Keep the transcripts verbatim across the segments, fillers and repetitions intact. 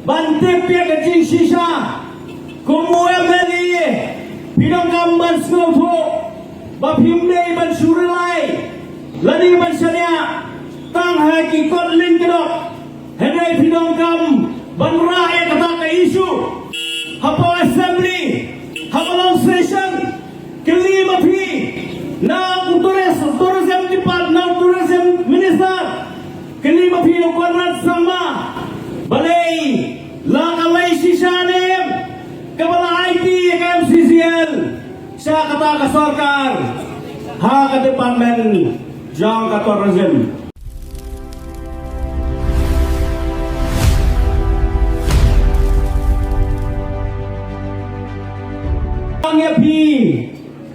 Ban tip ïa ka jingshisha, kum u M L A, phi donkam ban sngewthuh ba phim dei ban shu rely lane ban shaniah tang ha ki kot lyngkdop. Hynrei phi donkam ban rah ïa kata ka issue hapoh assembly, hapoh long session. Kylli ma phi na u tourism, tourism department, na u tourism minister. Kylli ma phi na u Conrad Sangma. Balei la ka lei shisha ne em kaba la aiti ïa ka M C C L sha kata ka sorkar ha ka department jong ka tourism. Ong ïa phi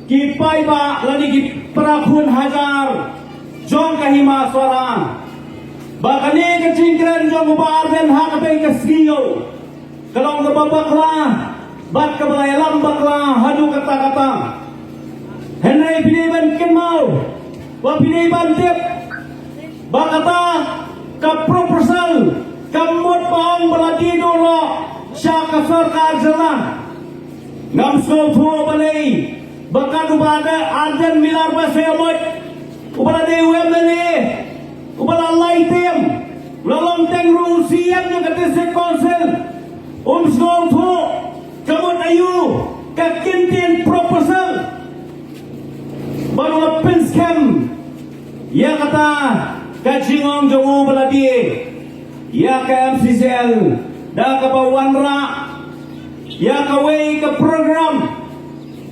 ki paidbah lane ki para khun hajar jong ka Hima Sohra, ba kane ka jingkren jong u Bah Ardent ha kata ka sngi ka long kaba bakla bad kaba la ïalam bakla haduh katta katta. Hynrei phi dei ban kynmaw, ba phi dei ban tip ba kata ka proposal ka mut ba ong ba la die duh noh sha ka sorkar jylla. Ngam sngewthuh balei ba kat u Bah Ardent Miller Basaiawmoit, uba la dei u M L A, uba la lai term, u la long teng ruh u C E M jong ka District Council, um sngewthuh ka mut aïu ka kyntien proposal ba u la pynskhem ïa kata ka jingong jong u ba la die ïa ka M C C L da kaba wanrah ïa kawei ka program,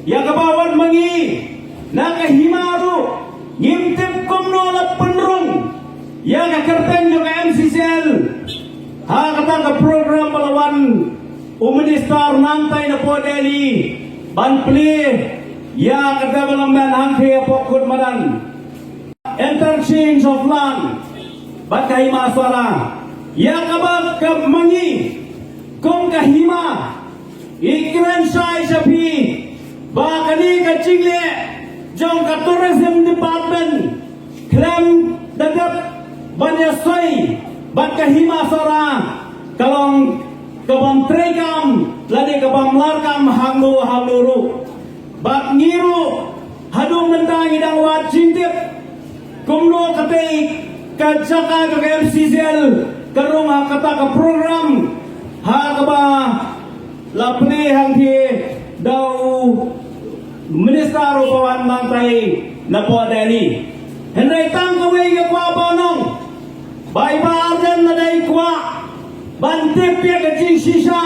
ïa kaba wat ma ngi na ka Hima ruh ngim tip kumno la pynrung ïa ka kyrteng jong ka M C C L ha kata ka program ba la wan u minister nangtai napoh Delhi ban plie ïa ka development hangthie hapoh Kutmadan. Interchange of land bad ka Hima Sohra, ïa kaba ka ma ngi kum ka Hima ngi kren shai sha phi ba kane ka jingleh jong ka tourism department khlem da dep ban ïasoi bad ka Hima Sohra ka long ka bym treikam lane ka bym larkam hangno hangno ruh. Bad ngi ruh haduh mynta ngi dang wad jingtip kumno katei ka jaka jong ka M C C L ka rung ha kata ka program ha kaba la plie hangthie da u minister uba wan nangtai napoh Delhi. Hynrei tang kawei nga kwah ban ong ba i Bah Ardent lada i kwah ban tip ïa ka jingshisha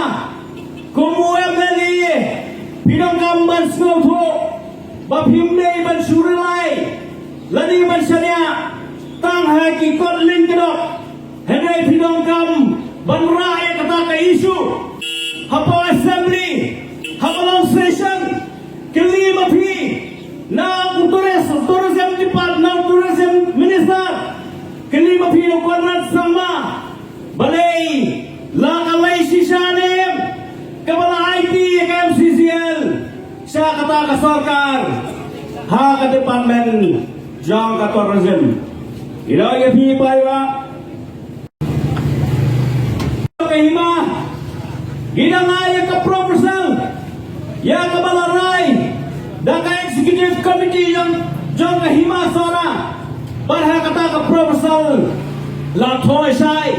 kum u M L A, phi donkam ban sngewthuh ba phim dei ban shu rely lane ban shaniah tang ha ki kot lyngkdop. Hynrei phi donkam ban rah ïa kata ka issue hapoh assembly, hapoh long session. Kylli ma phi na u tourism, tourism department, na u tourism minister. Kylli ma phi na u Conrad Sangma. Balei la ka lei shisha ne em kaba la aiti ïa ka M C C L sha kata ka sorkar ha ka department jong ka tourism. Ïa phi paidbah, ka Hima, ngi dang ai ïa ka proposal ïa kaba la rai da ka executive committee jong, jong ka Hima Sohra. Bad ha kata ka proposal la thoh shai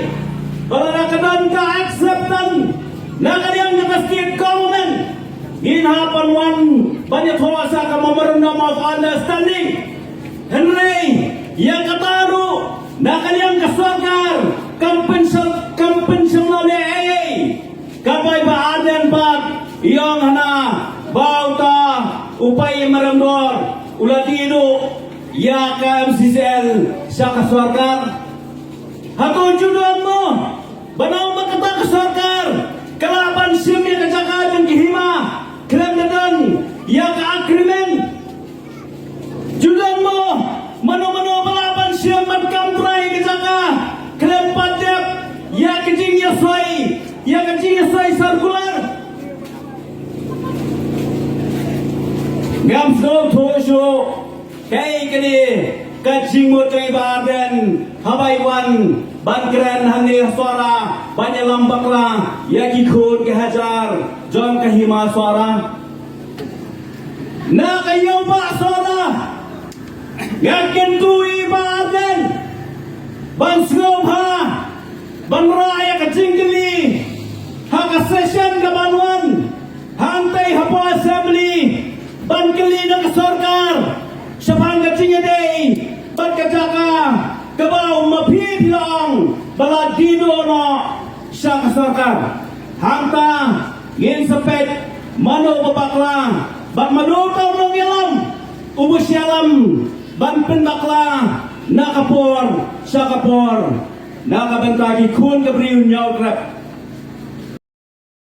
ba lada ka don ka acceptance na ka liang jong ka state government, ngin hap ban wan ban ïathoh sa ka memorandum of understanding. Hynrei ïa kata ruh na ka liang ka sorkar kam pynshong, kam pynshong leh ei ei. Ka bai ba aden pat i ong hana ba uta u paid Mawryngkneng u la die duh ïa ka M C C L sha ka sorkar. Hato ju don mo ba ong ba kata ka sorkar ka lah ban shim ïa ka jaka jong ki Hima khlem da don ïa ka agreement? Ju don mo mano mano ba lah ban shim ban kam trai ka jaka khlem pat dep ïa ka jingïasoi, ïa ka jingïasoi circular? Ngam sngewthuh shuh kaei kane ka jingmut jong i Bah Ardent haba Taiwan ban kren hangne ha Sohra ban ïalam bakla ïa ki khun ki hajar jong ka hima Sohra. Na ka ïew ba Sohra nga kyntu ïa i Bah Ardent ban sngewbha ban rah ïa ka jingkylli ha ka session ka ban wan hangtei hapoh Assembly ban kylli na ka sorkar shaphang ka jingïadei bad ka jaka kaba u ma phi phi la ong ba la dih duh noh sha ka sorkar. Hangta ngin sa peit mano ba bakla bad mano ka u nongïalam uba shah lam ban pynbakla na ka por sha ka por na ka bynta ki khun ka briew Hynñiewtrep.